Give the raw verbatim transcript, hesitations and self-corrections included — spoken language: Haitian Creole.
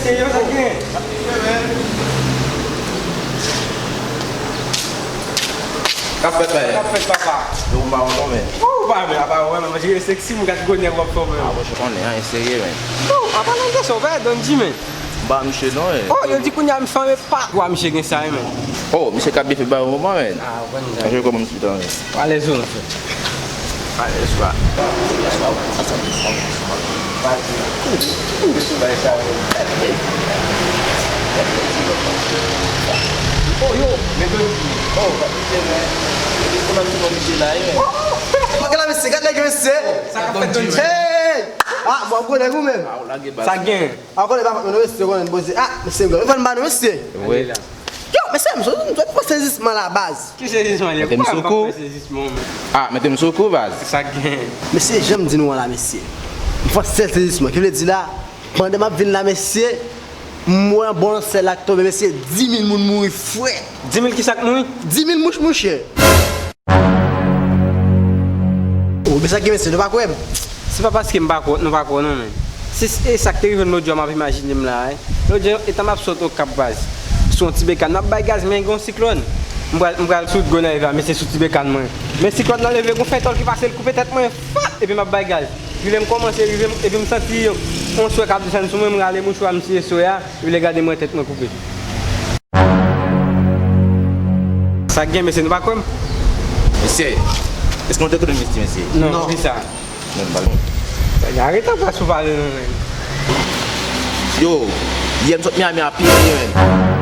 Yo, sa gen? K ap fèt, frè? K ap fèt, papa? Yo, m pa kontan, men. Ou pa men, apa, wè, men, manje seksi, m gad gwo nèg w ap fè, men. Ah, bon, je konnen, an serye, men. Oh, apa, nan de sa, w pa don di, men. M pa misye, non, eh. Oh, yo di kounye a, m fanm e pa twa, misye gen sa, men. Oh, misye k ap byen fè ba yon moman, men. Ah, w konn sa. Manje kòman misye tan, men. Alèz ou, frè. Alèz ou. Oh, yo, men, oh, gad la, mesye, gad nèg yo, mesye. Sa k ap fèt, Don Jimmy? Hey! Ah, bon, gwo nèg ou menm? Sa gen. Ankò lè pa fòt nou mesye konnen poze. Ah, mesye, m fè m ba nou mesye. Wi. Yo, mesye, m sot, m sot fè sezisman la, baz. Ki sezisman li ye? Mete m sou kou. Fè sezisman, men. Ah, mete m sou kou, baz. Sa gen. Mesye, jan m di nou an la, mesye. M fè sèl sezisman. Ki vle di la, pandan m ap vin la, mesye, m wè yon bon sèl la k tonbe, mesye, dis mil moun mouri, frè. Dis mil kisa k mouri? Dis mil mouch mouche. Oh, men sa gen mesye, nou pa kwè m? Se pa paske m pa kwè, nou pa kwè w non, men. Se, se sa k te rive m lòt jou a, m ap imajine m la, wi. Lòt jou, etan m ap sot Okap, baz, sou yon ti bekàn, m ap bay gaz, men gen yon siklòn. M pral, m pral sou Gonayiv la, men se sou ti bekàn mwen. Men siklòn nan leve, gon fentòl ki pase, l koupe tèt mwen, fat, epi m ap bay gaz. Rive m kòmanse, rive m, epi m santi yon, yon swè k ap desann sou mwen, m rale mouchwa, m siye swè a, epi lè gade m wè tèt mwen koupe. Sa k gen, mesye, nou pa kwè m? Mesye, èske nou te konnen mesye, mesye? Non, non. Kisa? Non, pa bon. Arete anba sou pale nou menm. Yo, yè m sot Miami a pye, men.